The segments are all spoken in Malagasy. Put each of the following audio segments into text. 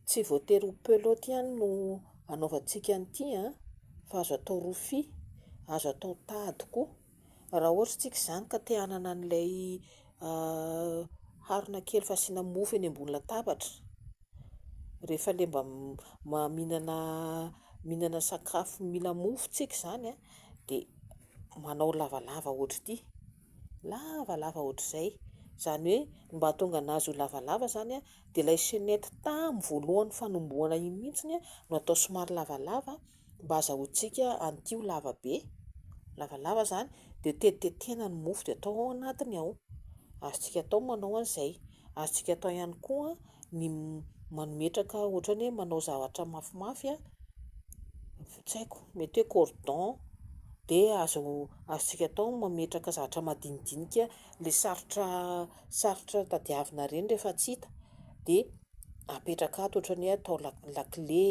Tsy voatery ho pelote ihany no anaovantsika an'ity an, fa azo atao rofia, azo atao tady koa. Raha ohatra tsika izany ka te hanana an'ilay harona kely fasiana mofo eny ambony latabatra, rehefa le mba mihinana mihinana sakafo mila mofo tsika izany an, dia manao lavalava ohatr'ity, lavalava ohatr'izay. Izany hoe mba hahatonga an'azy ho lavalava izany an, dia ilay chaînette tamin'ny voalohany fanombohana iny mihitsy no atao somary lavalava mba azahoantsika an'ity ho lava be, lavalava izany, dia tetitetehana ny mofo dia atao ao anatiny ao. Azontsika atao ny manao an'izay. Azontsika atao ihany koa ny mametraka ohatran'ny hoe manao zavatra mafimafy, tsy haiko, mety hoe cordon, dia azo azontsika atao ny mametraka zavatra madinidinika ilay sarotra sarotra tadiavina ireny rehefa tsy hita dia apetraka ato ohatran'ny hoe atao lakile,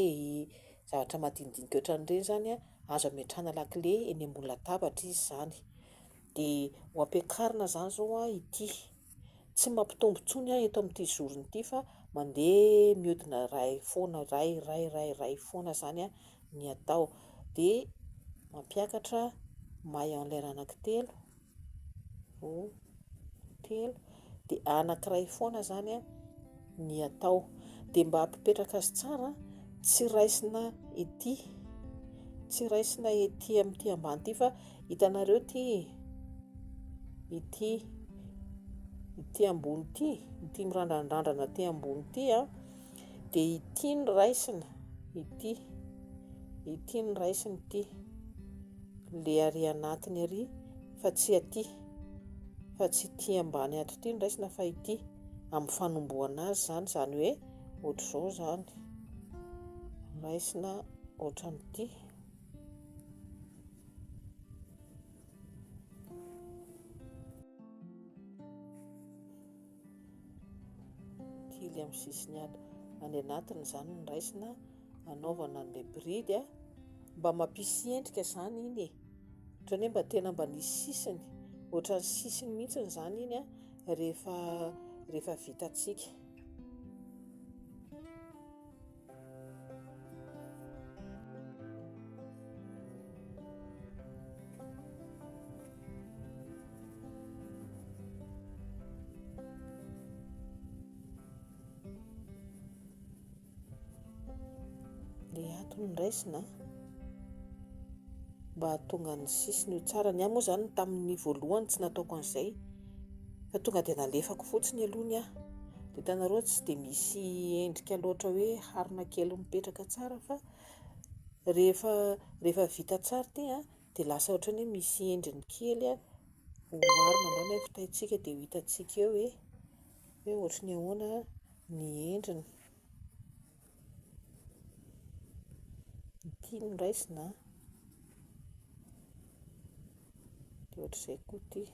zavatra madinidinika ohatran'ireny izany an, azo ametrahana lakile eny ambony latabatra izy izany. Dia ho ampiakarina izany izao an ity. Tsy mampitombo intsony aho eto amin'ity zorony ity fa mandeha mihodina iray foana, iray, iray, iray, iray foana izany ny atao. Dia mampiakatra maille en l'air anankitelo, roa, telo, dia anankiray foana izany ny atao. Dia mba hampipetraka azy tsara, tsy raisina ety, tsy raisina ety amin'ity ambany ity fa hitanareo ity, ity, ity ambony ity, ity mirandrandrandrana aty ambony ity an, dia ity no raisina, ity, ity no raisina ity, le ary anatiny ary fa tsy aty, fa tsy ity ambany ato ity no raisina fa ity, amin'ny fanombohana azy izany, izany hoe ohatr'izao izany, raisina ohatran'ity. Kely amin'ny sisiny ato. Any anatiny izany no raisina anaovana an'ilay bride a. Mba mampisy endrika izany iny e. Ohatran'ny hoe mba tena mba nisy sisiny. Ohatran'ny sisiny mihitsy izany iny a rehefa rehefa vitantsika. Le ato no raisina mba hahatonga ny sisiny ho tsara. Ny ahy moa izany tamin'ny voalohany tsy nataoko an'izay fa tonga dia nalefako fotsiny aloha ny ahy. Dia hitanareo tsy dia misy endrika loatra hoe harona kely mipetraka tsara fa rehefa rehefa vita tsara ity an, dia lasa ohatran'ny hoe misy endriny kely oharina angamba hoe vitaintsika dia ho hitantsika eo hoe hoe ohatry ny ahoana ny endriny. Ity no raisina an, dia ohatr'izay koa ity.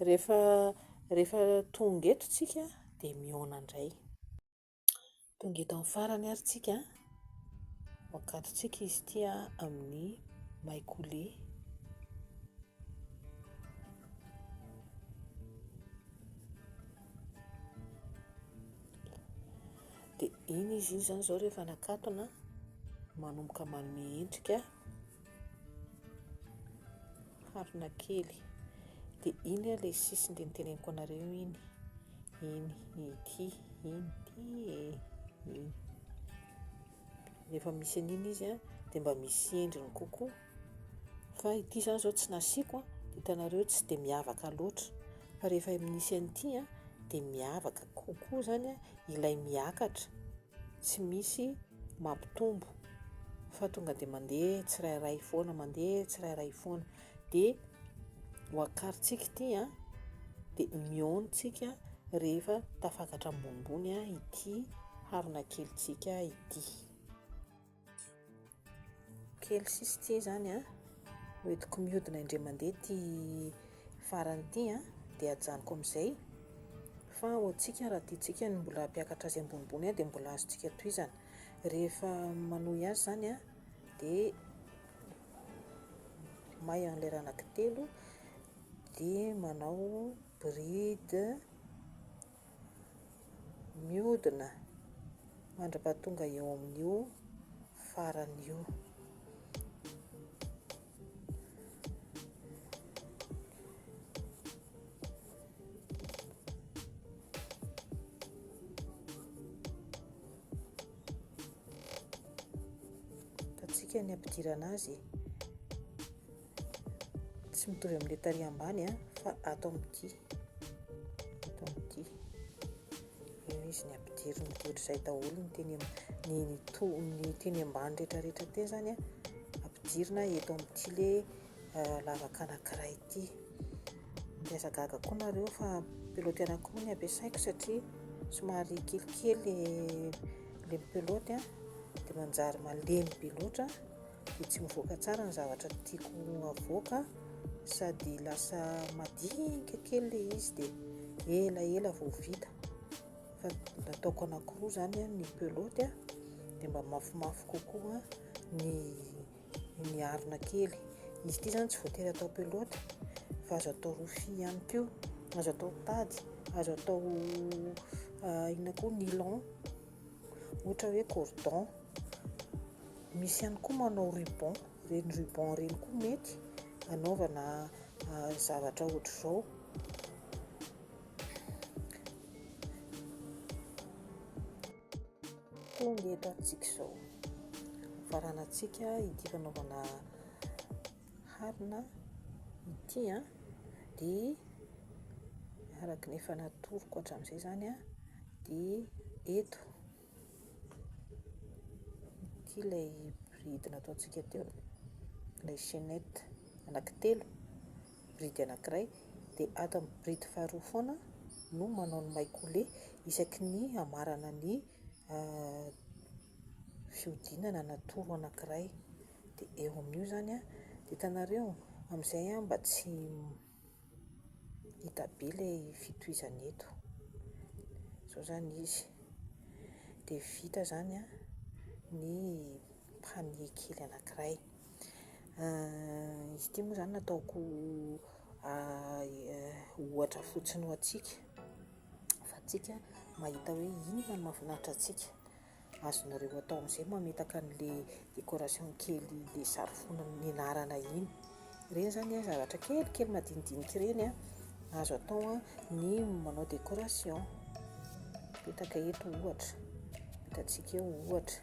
Rehefa rehefa tonga eto tsika dia mihaona indray. Tonga eto amin'ny farany ary tsika, ho akatontsika izy ity amin'ny maille coulée. Dia iny izy iny izany izao rehefa nakatona, manomboka manome endrika harona kely. Dia iny ilay sisiny ilay noteneniko anareo iny, iny, ity, iny, ity e, iny. Rehefa misy an'iny izy an, dia mba misy endriny kokoa. Fa ity izany izao tsy nasiako an, hitanareo tsy dia miavaka loatra. Fa rehefa misy an'ity an, dia miavaka kokoa izany an, ilay miakatra tsy misy mampitombo fa tonga dia mandeha tsirairay foana, mandeha tsirairay foana. Dia ho akarintsika ity an, dia mihaona tsika rehefa tafakatra ambonimbony ity harona kelintsika ity. Kely sisa ity izany an, hoentiko mihodina indray mandeha ity farany ity an, dia ajanoko amin'izay. Fa ho antsika raha tiantsika ny mbola hampiakatra azy ambonimbony dia mbola azontsika tohizana. Rehefa manohy azy izany an, dia maille en l'air anankitelo, dia manao bride mihodina mandra-pahatonga eo amin'io farany io. Hitantsika ny ampidirana azy. Tsy mitovy amin'ilay tary ambany a, fa ato amin'ity. Ato amin'ity. Eo izy ny ampidirina dia ohatr'izay daholo ny teny ny ny to ny teny ambany rehetrarehetra teny izany a, ampidirina eto amin'ity le lavaka anankiray ity. Dia aza gaga koa nareo fa pelote anankiroa ny ampiasaiko satria somary kelikely le pelote a, dia manjary malemy be loatra dia tsy mivoaka tsara ny zavatra tiako avoaka sady lasa madinika kely le izy dia elaela vao vita. Fa nataoko anankiroa izany ny pelote dia mba mafimafy kokoa ny ny harona kely. Izy ity izany tsy voatery atao pelote fa azo atao rofia ihany koa, azo atao tady, azo atao inona koa nylon, ohatra hoe cordon. Misy ihany koa manao ruban, ireny ruban ireny koa mety hanaovana zavatra ohatr'izao. Tonga eto antsika izao. Faranantsika ity fanaovana harona ity an, dia araka ny efa natoroko hatramin'izay izany an, dia eto ity ilay bride nataontsika teo, ilay chaînette anankitelo, bride anankiray, dia ato amin'ny bride faharoa foana no manao ny maille coulée isaky ny hamarana ny fihodinana na tour anankiray. Dia eo amin'io izany an, dia hitanareo amin'izay an mba tsy hita be ilay fitohizana eto. Izao izany izy. Dia vita izany an ny panier kely anankiray. Izy ity moa izany nataoko ohatra fotsiny ho antsika fa antsika mahita hoe inona no mahafinaritra antsika. Azonareo atao amin'izay mametaka an'ilay décoration kely ilay sary fona nianarana iny. Ireny izany an, zavatra kelikely madinidinika ireny an, azo atao ny manao décoration. Apetaka eto ohatra, apetatsika eo ohatra.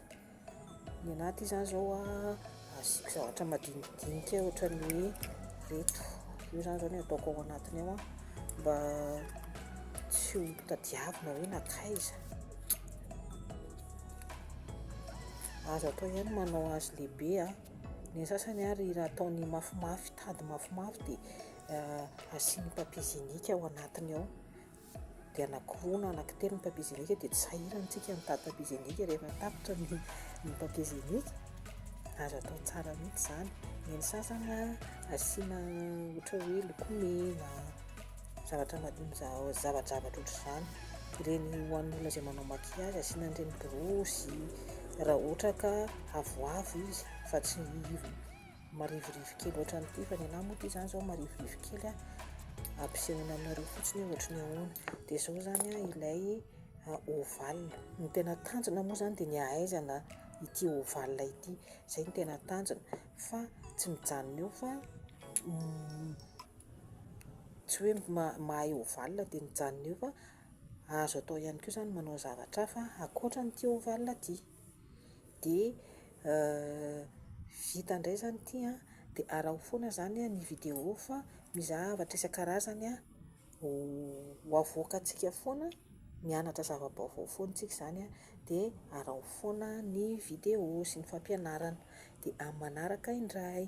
Ny anah ity izany izao an, asiako zavatra madinidinika ohatran'ny hoe ireto. Io izany izao no ataoko ao anatiny ao an, mba tsy ho tadiavina hoe nankaiza. Azo atao ihany manao azy lehibe an, ny sasany ary raha ataony mafimafy, tady mafimafy dia asiany papier hygiénique ao anatiny ao. Dia anankiroa na anankitelo ny papier hygiénique dia tsy sahirana isika mitady papier hygiénique rehefa tapitra ny ny papier hygiénique. Azo atao tsara mihitsy izany. Ny an'ny sasany an, asiana ohatra hoe lokomena, zavatra madinika, zavajavatra ohatr'izany. Ireny ho an'ny olona izay manao maquillage asiana an'ireny borosy raha ohatra ka avoavo izy fa tsy marivorivo kely ohatran'ity fa ny anah moa ity izany izao marivorivo kely an, ampisehoana aminareo fotsiny hoe ohatry ny ahoana. Dia izao izany an ilay ovale. Ny tena tanjona moa izany dia ny hahaizana ity ovale ity, izay no tena tanjona fa tsy mijanona eo fa tsy hoe mahay ovale dia mijanona eo fa azo atao ihany koa izany manao zavatra hafa ankoatran'ity ovale ity. Dia vita indray izany ity an, dia araho foana izany ny vidéo fa misy zavatra isan-karazany ho avoakantsika foana, mianatra zava-baovao foana isika izany an, dia araho foana ny vidéo sy ny fampianarana. Dia amin'ny manaraka indray.